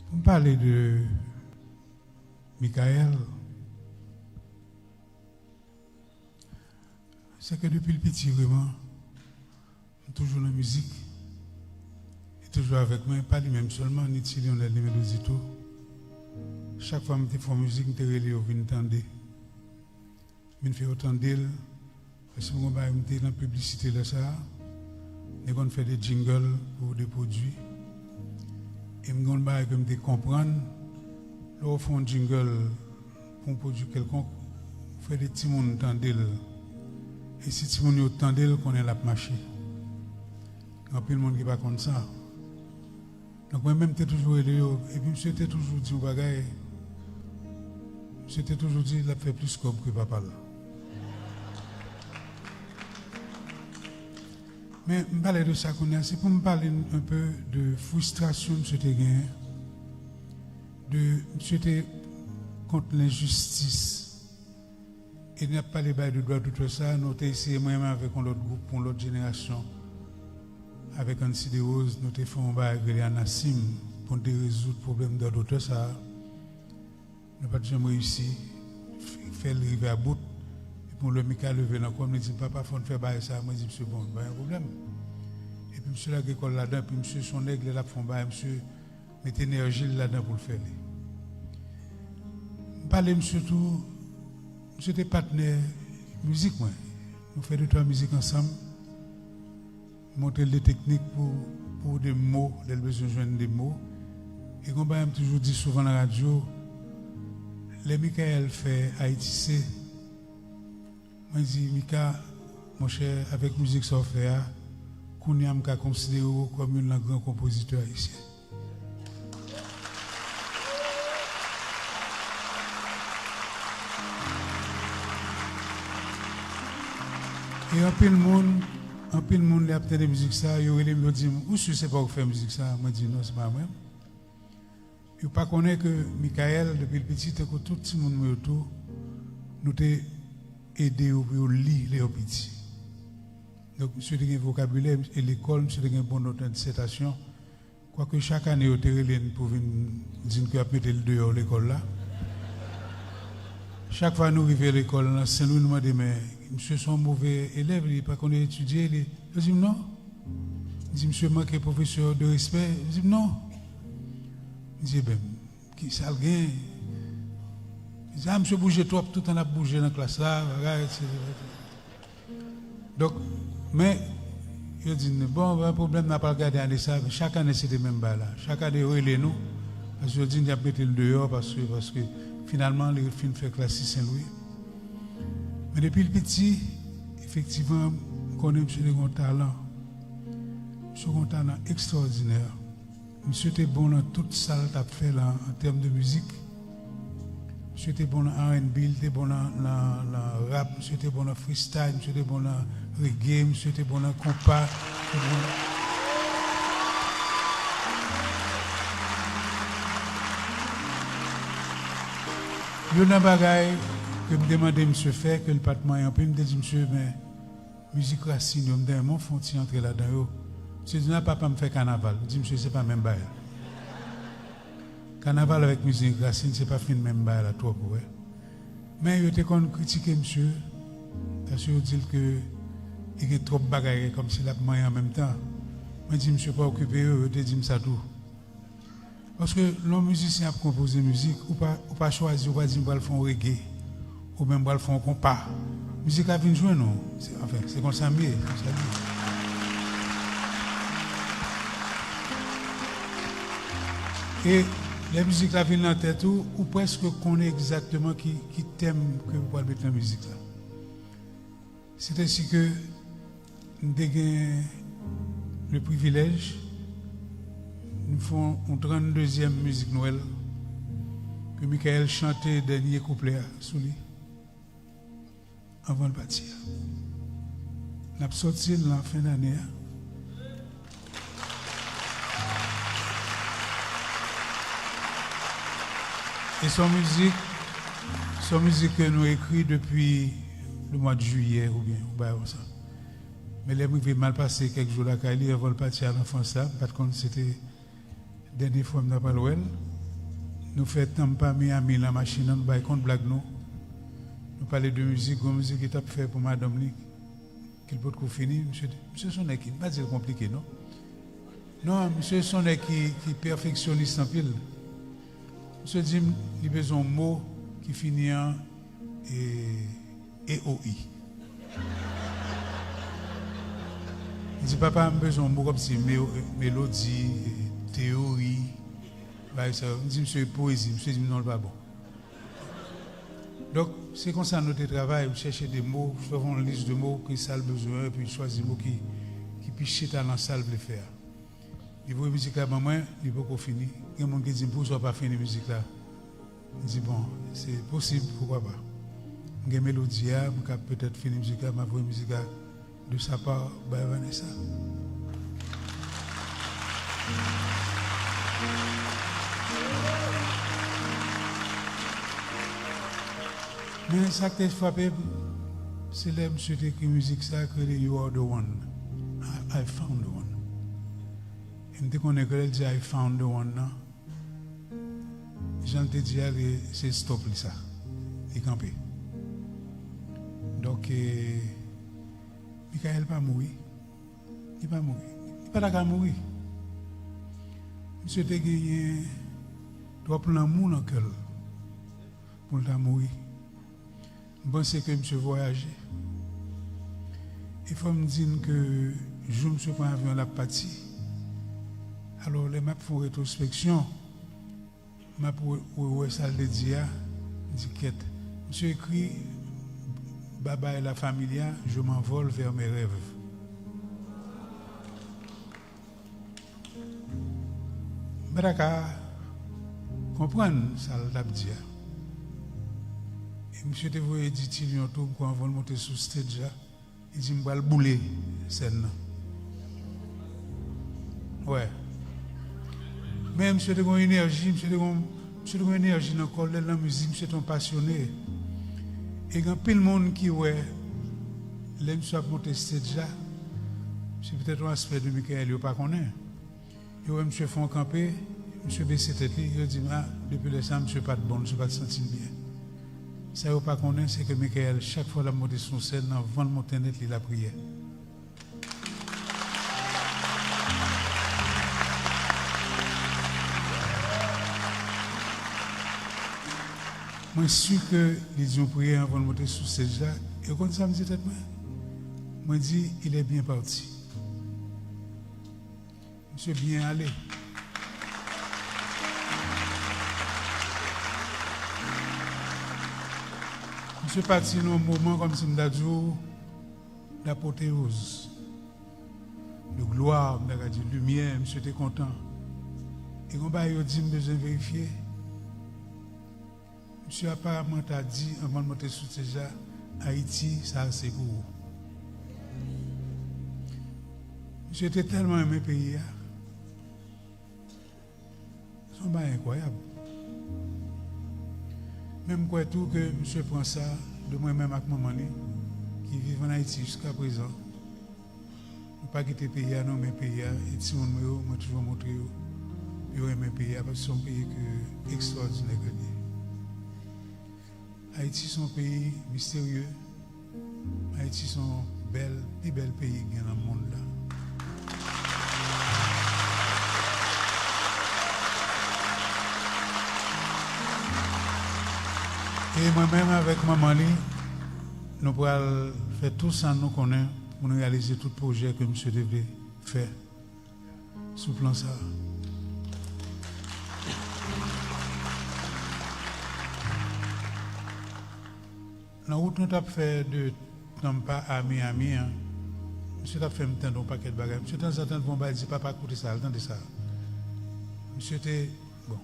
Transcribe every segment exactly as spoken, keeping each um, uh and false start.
Pou m pale de Michael, se ke depi l piti, vrèman, m toujou nan mizik. Li toujou avèk mwen, pa li menm sèlman, ni Ti Lyonèl, ni Melodie tou. Chak fwa m te fè yon mizik, m te rele yo vin tande. Vin fè yo tande l. Paske m gon bagay, m te nan piblisite lè sa a. M te konn fè de jingle pou de pwodui. E m gon bagay ke m te konprann, lè w fè yon jingle pou yon pwodui kèlkonk, ou fè de timoun tande l. E si timoun yo tande l, konnen l ap mache. Gen anpil moun ki pa konn sa. Donk, mwen menm, m te toujou rele yo. Epi, misye te toujou di yon bagay. Misye te toujou di l ap fè plis kòb ke papa l. Men, m pale de sa kounye a, se pou m pale un peu de fristrasyon misye te genyen, de misye te kont lenjistis. E n ap pale bay de dwa dotè sa, nou te eseye, mwen menm avèk yon lòt gwoup, yon lòt jenerasyon, avèk Ancy Desroses, nou te fè yon bagay ki rele Anasim pou n te rezoud pwoblèm dwa dotè sa. Nou pa t janm reyisi f-, fè l rive a bout. Epi yon lè Mika leve nan kò m, li di m, "Papa, fò n fè bagay sa." Mwen di misye, "Bon, pa gen pwoblèm." Epi misye lage kò l ladan, epi misye se yon nèg, lè l ap fè yon bagay, misye met enèji l ladan pou l fè li. M pale misye tou, misye te patnè mizik mwen. Nou fè de twa mizik ansanm. M montre l de teknik pou, pou de mo, lè l bezwen jwenn de mo. E gon bagay m toujou di souvan nan radyo, lè Michael fè Ayiti se, mwen di, "Mika, monchè, avèk mizik sa w fè a, kounye a m ka konsidere w kòm youn nan gran konpozitè ayisyen." E anpil moun, anpil moun lè y ap tande mizik sa, yo rele m, yo di m, "Ou si se pa ou k fè mizik sa?" Mwen di, "Non, se pa mwen." Yo pa konnen ke Michael, depi l piti, tankou tout timoun mwen yo tou, nou te ede yo pou yo li lè yo piti. Donk, misye te gen vokabilè, e lekòl, misye te gen bon nòt nan disètasyon. Kwake chak ane, yo te rele n pou vin di n ke y ap mete l deyò lekòl la. Chak fwa nou rive lekòl nan Sen Lwi, nou mande, "Men, misye se yon move elèv, li pa konn etidye, li," yo di m, "Non." Di, "Misye manke pwofesè de respè." Yo di m, "Non." M di, "Eben, ki sa l gen?" Yo di, "A, misye bouje twòp, tout tan l ap bouje nan klas la, bagay, etsetera." Donk, men, yo di n, "Bon, pa pwoblèm, n a pral gade ane sa." Chak ane, se te menm bagay la. Chak ane, yo rele nou, paske yo di n y ap mete l deyò, paske, paske finalman, li fin fè klas sis Sen Lwi. Men depi l piti, efektivman, m konnen misye te gen yon talan. Misye gen yon talan ekstwòdinè. Misye te bon nan tout sa l t ap fè la, an tèm de mizik. Misye te bon nan R and B, li te bon nan, nan, nan rap, misye te bon nan freestyle, misye te bon nan reggae, misye te bon nan konpa, misye te bon nan Youn nan bagay ke m te mande misye fè, ke l pa t manyen anpil, m te di, "Misye, men, mizik rasin yo, m ta renmen w fè yon ti antre ladan yo." Misye di, "Non, papa, m fè kanaval." M di, "Misye, se pa menm bagay la. Kanaval avèk mizik rasin, se pa fin menm bagay la twòp, ou wè." Men yo te konn kritike misye, paske yo di l ke li gen twòp bagay, kòmsi l ap manyen an menm tan. Mwen di, "Misye, pa okipe yo," yo te di m sa tou. Paske lè yon mizisyen ap konpoze mizik, ou pa, ou pa chwazi, ou pa di, "M pral fè yon reggae," oubyen, "M pral fè yon konpa." Mizik la vin jwenn ou. Se, anfen, se konsa m ye, se konsa m ye. E lè mizik la vin nan tèt ou, ou prèske konnen egzakteman ki, ki tèm ke ou pral met nan mizik la. C'est ainsi que m te gen le privilèj, m fè yon tranndezyèm mizik Nwèl ke Michael chante dènye kouplè a sou li anvan l pati a. N ap sòti l nan fen dane a. E se yon mizik, se yon mizik ke nou ekri depi le mwa de jiyè oubyen yon bagay konsa. Men lè m rive, m al pase kèk jou lakay li anvan l pati al an Frans la, m pa t konn si se te dènye fwa m ta pral wè l. Nou fè Tampa Miami nan machin nan, nou bay kont blag nou. Nou pale de mizik, gon mizik li t ap fè pou madanm li, ke l potko fini. Misye, misye se yon nèg ki, m pa di l konplike, non. Non, misye se yon nèg ki, ki pèfeksyonis anpil. Misye di m li bezwen yon mo ki fini an, e, E O I. Li di, "Papa, m bezwen yon mo kòmsi me-, melodi, e, teyori, bagay sa yo." M di, "Misye, e poezi." Misye di m, "Non, l pa bon." Donk, se konsa nou te travay, m chèche de mo, fè yon lis de mo, ki sa l bezwen, epi chwazi mo ki, ki pi chita nan sa l vle fè a. Li voye mizik la ban mwen, li poko fini. Gen moun ki di m, "Poukisa w pa fini mizik la?" M di, "Bon, se posib, poukwa pa?" M gen melodi a, m ka petèt fini mizik la, m ap voye mizik la de sa pa bay Vanessa. Men sa k te frape m, se lè misye te ekri mizik sa k rele You Are The One. I, I found the one. E m te konnen ke lè l di I found the one nan, jan l te di a, li, se stop li sa. Li kanpe. Donk, e, Michael pa mouri. Li pa mouri. Li pa ta ka mouri. Misye te genyen twòp lanmou nan kè l pou l ta mouri. M panse ke misye vwayaje. E fò m di n ke jou misye pran avyon l ap pati. Alò, lè m ap fè yon retwospeksyon, m ap re-, rewè sa l te di a, m di, "Kèt." Misye ekri, "Bye bye la familia, je m'envole vers mes rêves." M pa ta ka konprann sa l t ap di a. E misye te voye di Tilyon tou, m kwè anvan l monte sou stage la, li di, "M pral boule sèn nan." Wè. Men misye te gen yon enèji, misye te gen, misye te gen yon enèji nan kò l, lè l nan mizik, misye te yon pasyone. E gen anpil moun ki wè, lè misye ap monte stage la, se petèt yon aspè de Michael yo pa konnen. Yo wè misye fè yon kanpe, misye bese tèt li, yo di m, "A, depi lè sa, misye pa t bon, misye pa t santi l byen." Sa yo pa konnen, se ke Michael, chak fwa l ap monte sou yon sèn, anvan l monte nèt, li lapriyè. Mwen si ke li di yon priyè anvan l monte sou stage la. E w konn sa m di tèt mwen? Mwen di, "Il est bien parti." Misye byen ale. Misye pati nan yon moman kòmsi m ta di w, d'apoteyoz, de glwa, m ta ka di limyè, misye te kontan. E gon bagay yo di m bezwen verifye. Misye aparamman ta di, anvan l monte sou stage la, "Ayiti, sa a se pou ou." Misye te tèlman renmen peyi a. Se yon bagay enkwayab. Men m kwè tou ke misye pran sa de mwen menm ak manman li, ki viv ann Ayiti jiskaprezan. Nou pa kite peyi a, nou renmen peyi a, e timoun mwen yo, mwen toujou montre yo pou yo renmen peyi a, paske se yon peyi ke ekstwòdinè ke l ye. Ayiti se yon peyi misterye. Ayiti se yon bèl, pi bèl peyi ki gen nan mond la. E mwen menm avèk manman li, nou pral fè tou sa nou konnen pou nou reyalize tout pwojè ke misye te vle fè sou plan sa a. Nan wout nou t ap fè de Tampa a Miami an, misye t ap fè m tande yon pakèt bagay. Misye tanzantan l voye yon bagay, li di, "Papa, koute sa, al tande sa." Misye te, bon,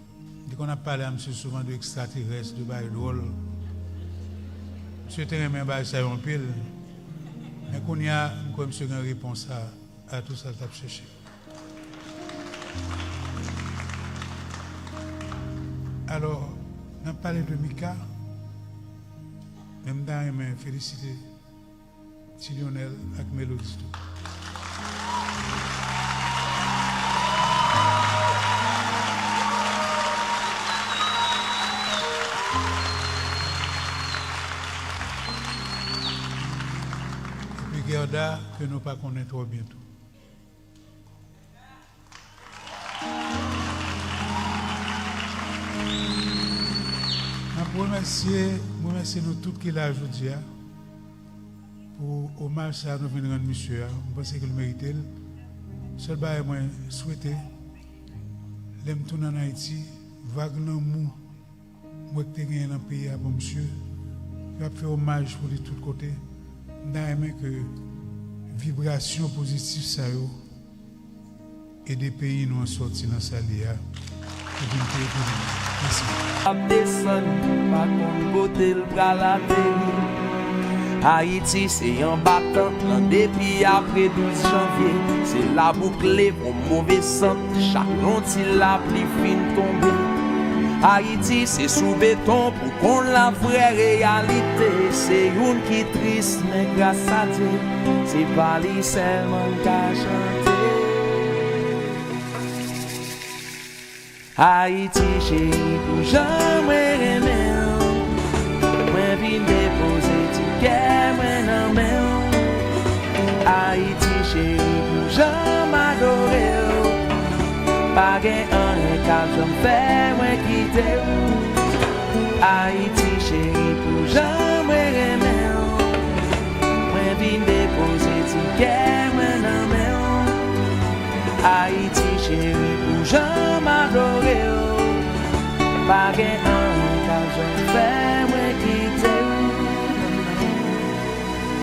li konn ap pale a misye souvan de ekstraterès, de bagay dwòl. Misye te renmen bagay sa yo anpil. Men kounye a, m kwè misye gen repons a, a tou sa l t ap chèche. Alò, n ap pale de Mika, men m ta renmen felisite Ti Lyonèl ak Melody tou. la ke nou pa konnen twò byen tou. M ap remèsye, m remèsye nou tout ki la jodi a pou omaj sa a nou vin rann misye a. M panse ke l merite l. Sèl bagay mwen swete, lè m tounen ann Ayiti, vag lanmou m wè k te genyen nan peyi a pou misye, y ap fè omaj pou li tout kote. M ta renmen ke vibrasyon pozitif sa yo ede peyi nou an sòti nan sa l ye a, pou vin peyi pou nou. Mèsi. Ap desann, pa konn kote l pral ateri. Ayiti se anba tant lan depi apre douz janvye. Se la bouk leve yon move sant, chak yon ti lapli fin tonbe. Ayiti se sou beton pou konn la vrè reyalite. Se youn ki tris, men gras a Dye, se pa li sèlman n ka chante. Ayiti cheri, pou jan mwen renmen w, mwen vin depoze ti kè mwen nan men w. Ayiti cheri, pou jan m adore w, pa gen anyen k ap janm fè mwen kite w. Ayiti cheri, pou jan mwen renmen w, mwen vin depoze ti kè mwen nan men w. Ayiti cheri, pou jan m adore w, pa gen anyen k ap janm